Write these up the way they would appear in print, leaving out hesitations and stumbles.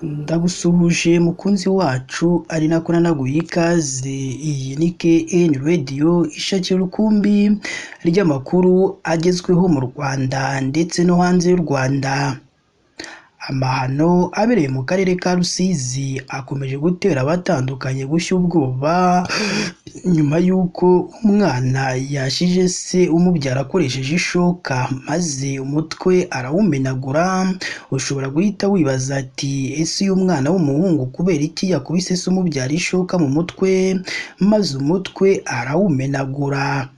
Ndagusuhuje mukunzi wacu ari nako nanaguha ikaze, iyi ni KN Radio ishakira urukumbi ry'amakuru agezweho mu Rwanda ndetse no hanze y'u Rwanda. Amahano abereye mu karere ka Rusizi akomeje gutera abatandukanye gushya ubwoba, nyuma y'uko umwana yashije se umubyara akoresheje ishoka maze umutwe arawumenagura. Ushobora guhita wibaza ati ese uyu mwana w'umuhungu kubera iki yakubise se umubyara ishoka mu mutwe maze umutwe arawumenagura?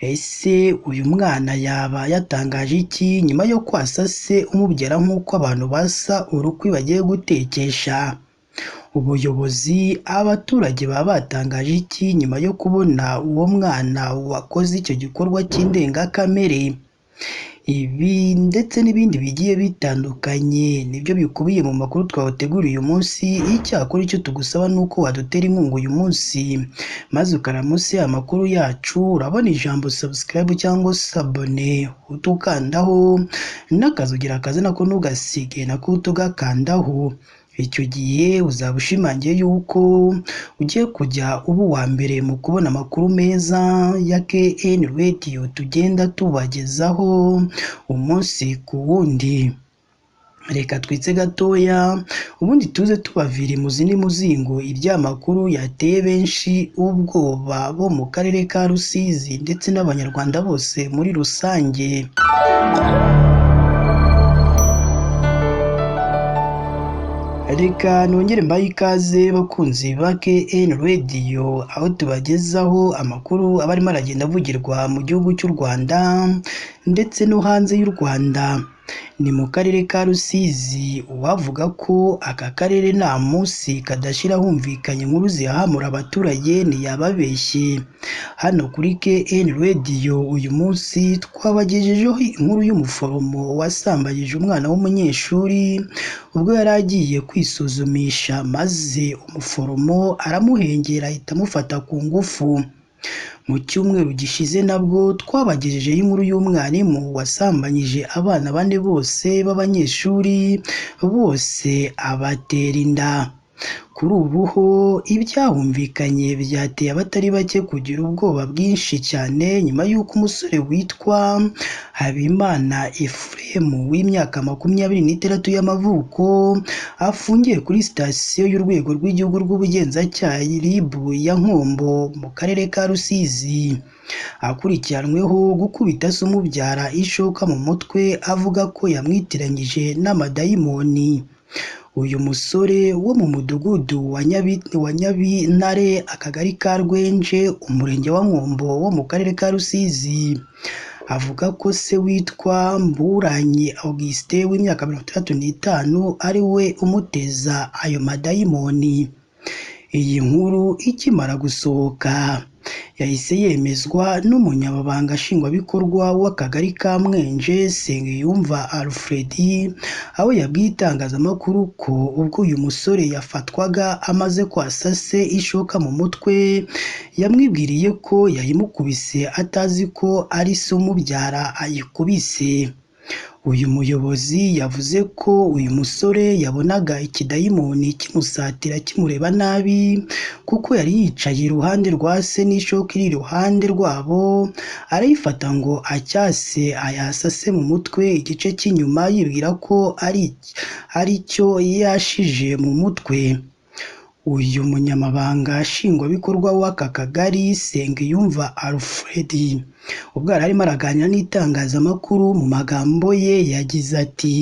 Ese uyu mwana yaba yatangaje iki nyuma yo kwasa se umubyara nk'uko abantu basa urukwi bagiye gutekesha? Ubuyobozi, abaturage baba batangaje iki nyuma yo kubona uwo mwana wakoze icyo gikorwa cy'indengakamere? Ibi ndetse n'ibindi bigiye bitandukanye nibyo bikubiye mu makuru twabateguriye uyu munsi. Icyakora icyo tugusaba ni uko wadutera inkunga uyu munsi maze ukaramusi amakuru yacu, urabona ijambo subscribe cyangwa s'abonner utukandaho n'akazugira akazi nako ntugasige nako tugakandaho. Icyo gihe uzaba ushimangiye yuko ugiye kujya uba uwa mbere mu kubona amakuru meza ya KN Radio tugenda tubagezaho umunsi ku wundi. Reka twitse gatoya ubundi tuze tubavira imuzi n'imuzingo iby'amakuru yateye benshi ubwoba bo mu karere ka Rusizi ndetse n'Abanyarwanda bose muri rusange. Reka nongere mbahe ikaze bakunzi ba KN Radio, aho tubagezaho amakuru aba arimo aragenda avugirwa mu gihugu cy'u Rwanda ndetse no hanze y'u Rwanda. Ni mu karere ka Rusizi, uwavuga ko aka karere nta munsi kadashira humvikanye inkuru zihahamura abaturage ntiyababeshye. Hano kuri KN Radio uyu munsi twabagejejeho inkuru y'umuforomo wasambanyije umwana w'umunyeshuri ubwo yari agiye kwisuzumisha, maze umuforomo aramuhengera ahita amufata ku ngufu. Mu cyumweru gishize nabwo twabagejejeho inkuru y'umwarimu wasambanyije abana bane bose b'abanyeshuri, bose abatera inda. Kuri ubu ho ibyahumvikanye byateye abatari bake kugira ubwoba bwinshi cyane nyuma y'uko umusore witwa Habimana Ephraim w'imyaka 26 y'amavuko afungiye kuri sitasiyo y'urwego rw'igihugu rw'ubugenzacyaha RIB ya Nkombo mu karere ka Rusizi, akurikiranweho gukubita se umubyara ishoka mu mutwe avuga ko yamwitiranyije n'amadayimoni. Uyu musore wo mu mudugudu wa Nyabintare, akagari ka Rwenje, umurenge wa Nkombo wo mu karere ka Rusizi, avuga ko se witwa Mburanyi Augustin w'imyaka 65 ari we umuteza ayo madayimoni. Iyi nkuru ikimara gusohoka yahise yemezwa n'umunyamabanga nshingwabikorwa w'akagari ka Mwenje, Nsengiyumva Alfred, aho yabwiye itangazamakuru ko ubwo uyu musore yafatwaga amaze kwasa se ishoka mu mutwe, yamwibwiriye ko yayimukubise atazi ko ari se umubyara ayikubise. Uyu muyobozi yavuze ko uyu musore yabonaga ikidayimoni kimusatira kimureba nabi, kuko yari yicaye iruhande rwa se n'ishoka iri iruhande rwabo, arayifata ngo acyase ayasase mu mutwe igice cy'inyuma yibwira ko ari cyo yashije mu mutwe. Uyu munyamabanga nshingwabikorwa w'aka kagari Nsengiyumva Alfred, ubwo yari arimo araganira n'itangazamakuru, mu magambo ye yagize ati: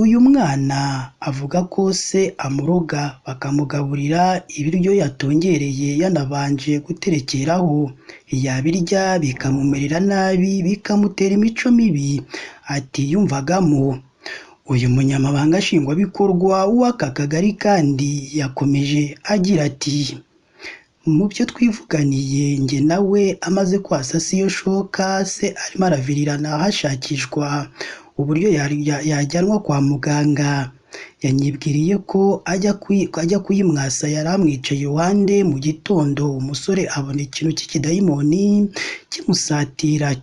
uyu mwana avuga ko se amuroga bakamugaburira ibiryo yatongereye yanabanje guterekeraho, yabirya bikamumerera nabi bikamutera imico mibi atiyumvagamo. Uyu munyamabanga nshingwabikorwa w'aka kagari kandi yakomeje agira ati: mu byo twivuganiye njye nawe amaze kwasa si yo shoka se arimo aravirirana hashakishwa uburyo yajyanwa kwa muganga. Yanyibwiriye ko ajya kuyimwasa yari amwicaye iruhande. Mu gitondo umusore abona ikintu cy'ikidayimoni kimusatira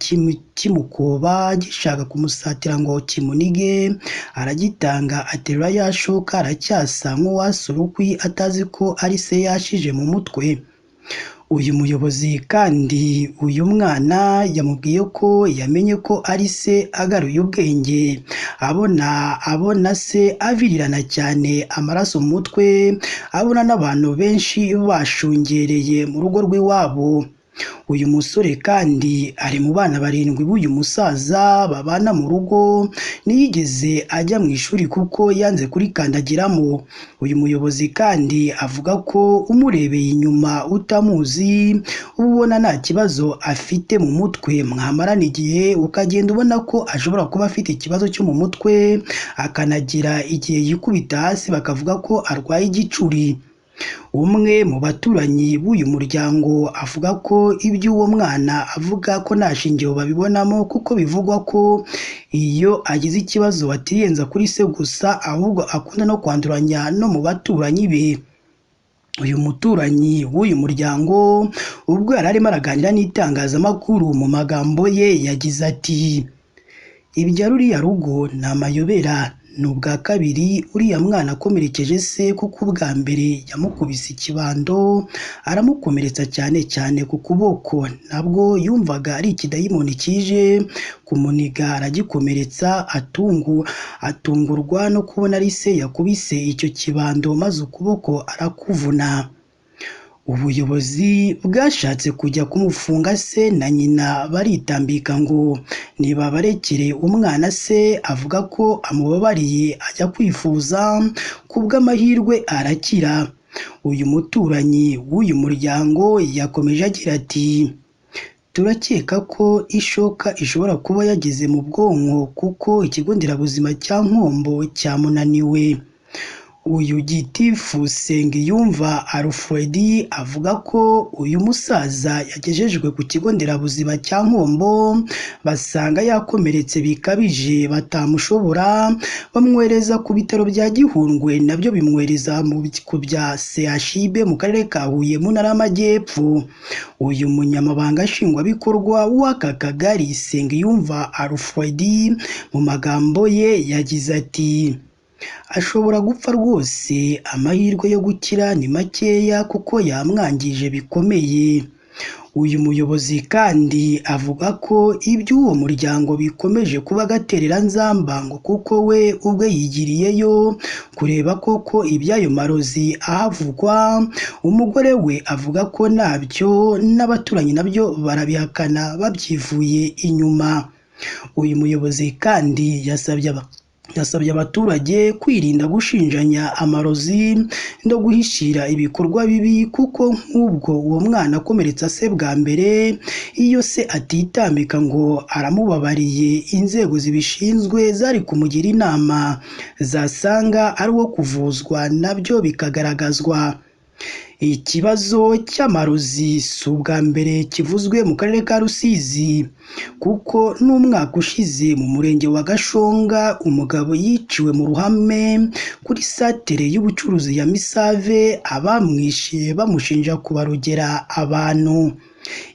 kimukoba, gishaka kumusatira ngo kimunige, aragitanga aterura ya shoka aracyasa nk'uwasa urukwi atazi ko ari se yashije mu mutwe. Uyu muyobozi kandi uyu mwana yamubwiye ko yamenye ko ari se agaruye ubwenge, abona se avirirana cyane amaraso mu mutwe, abona n'abantu benshi bashungereye mu rugo rw'iwabo. Uyu musore kandi ari mu bana 7 b'uyu musaza babana mu rugo, ntiyigeze ajya mu ishuri kuko yanze kurikandagiramo. Uyu muyobozi kandi avuga ko umurebeye inyuma utamuzi uba ubona nta kibazo afite mu mutwe, mwamarana igihe ukagenda ubona ko ashobora kuba afite ikibazo cyo mu mutwe, akanagira igihe yikubita hasi bakavuga ko arwaye igicuri. Umwe mu baturanyi b'uyu muryango avuga ko iby'uwo mwana avuga ko nta shingiro babibonamo, kuko bivugwa ko iyo agize ikibazo atiyenza kuri se gusa, ahubwo akunda no kwanduranya no mu baturanyi be. Uyu muturanyi w'uyu muryango ubwo yari arimo araganira n'itangazamakuru, mu magambo ye yagize ati: "Ibya ruriya rugo ni amayobera. Ni ubwa kabiri uriya mwana akomerekeje se, kuko ubwa mbere yamukubise ikibando aramukomeretsa cyane cyane ku kuboko, nabwo yumvaga ari ikidayimoni kije kumuniga aragikomeretsa, atungurwa no kubona ari se yakubise icyo kibando maze ukuboko arakuvuna." Ubuyobozi bwashatse kujya kumufunga se na nyina baritambika ngo nibabarekere umwana, se avuga ko amubabariye ajya kwifuza, kubw'amahirwe arakira. Uyu muturanyi w'uyu muryango yakomeje agira ati: "Turakeka ko ishoka ishobora kuba yageze mu bwonko kuko ikigo nderabuzima cya Nkombo cyamunaniwe." Uyu gitifu Nsengiyumva Alfred avuga ko uyu musaza yagejejwe ku kigo nderabuzima cya Nkombo basanga yakomeretse bikabije batamushobora, bamwohereza ku bitaro bya Gihundwe nabyo bimwohereza ku bya CHUB mu karere ka Huye mu ntara y'Amajyepfo. Uyu munyamabanga nshingwabikorwa w'aka kagari Nsengiyumva Alfred mu magambo ye yagize ati: "Ashobora gupfa rwose, amahirwe yo gukira ni makeya kuko yamwangije bikomeye." Uyu muyobozi kandi avuga ko iby'uwo muryango bikomeje kuba agatereranzamba ngo kuko we ubwe yigiriyeyo kureba koko iby'ayo marozi ahavugwa, umugore we avuga ko nabyo n'abaturanyi nabyo barabihakana babyivuye inyuma. Uyu muyobozi kandi yasabye abaturage kwirinda gushinjanya amarozi no guhishira ibikorwa bibi, kuko nk'ubwo uwo mwana akomeretsa se bwa mbere, iyo se atitambika ngo aramubabariye, inzego zibishinzwe zari kumugira inama, zasanga ari uwo kuvuzwa nabyo bikagaragazwa. Ikibazo cy'amarozi si ubwa mbere kivuzwe mu karere ka Rusizi, kuko n'umwaka ushize mu murenge wa Gashonga umugabo yiciwe mu ruhame kuri satere y'ubucuruzi ya Misave, abamwishe bamushinja kubarogera abantu.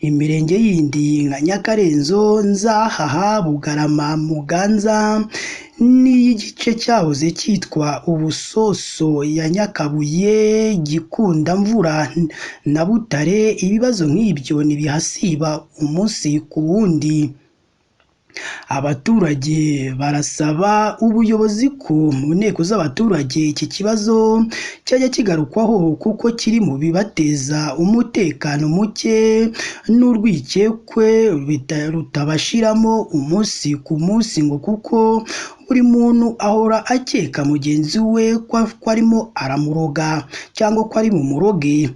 Imirenge yindi nka Nyakarenzo, Nzahaha, Bugarama, Muganza n'iy'igice cyahoze cyitwa Ubusoso ya Nyakabuye, Gikundamvura na Butare, ibibazo nk'ibyo ntibihasiba umunsi ku wundi. Abaturage barasaba ubuyobozi ko mu nteko z'abaturage iki kibazo cyajya kigarukwaho, kuko kiri mu bibateza umutekano muke n'urwikekwe rutabashiramo umunsi ku munsi, ngo kuko buri muntu ahora akeka mugenzi we ko arimo aramuroga cyangwa ko ari bumuroge.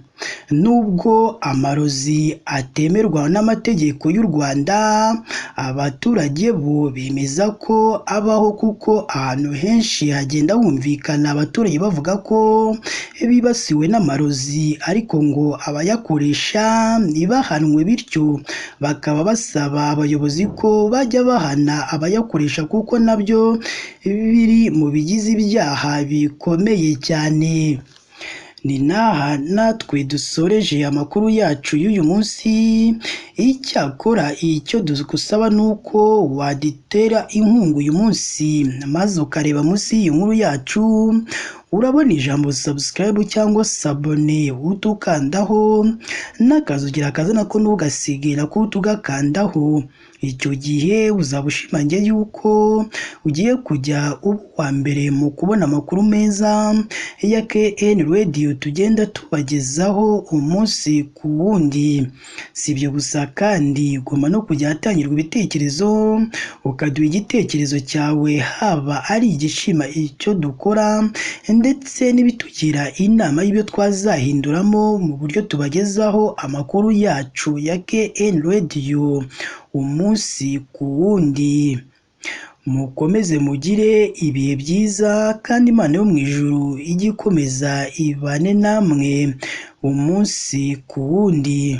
Nubwo amarozi atemerwa n'amategeko y'u Rwanda, abaturage bo bemeza ko abaho kuko ahantu henshi hagenda humvikana abaturage bavuga ko bibasiwe n'amarozi, ariko ngo abayakoresha ntibahanwe, bityo bakaba basaba abayobozi ko bajya bahana abayakoresha kuko nabyo biri mu bigize ibyaha bikomeye cyane. Ni n'aha natwe dusoreje amakuru yacu y'uyu munsi, icyakora icyo dusaba ni uko wadutera inkunga uyu munsi maze ukareba munsi y'iyi nkuru yacu, urabona ijambo subscribe cyangwa sabone utukandaho n'akazugira kaza nako ntugasige nako tugakandaho. Icyo gihe uzaba ushimangiye yuko ugiye kujya uba uwa mbere mu kubona amakuru meza ya KN Radio tugenda tubagezaho umunsi ku wundi. Si ibyo gusa kandi ugomba no kujya ahatangirwa ibitekerezo, ukaduha igitekerezo cyawe haba ari igishima icyo dukora ndetse n'ibitugira inama y'ibyo twazahinduramo mu buryo tubagezaho amakuru yacu ya KN Radio umunsi ku wundi. Mukomeze mugire ibihe byiza kandi Imana yo mu ijuru ijye ikomeza ibane namwe umunsi ku wundi.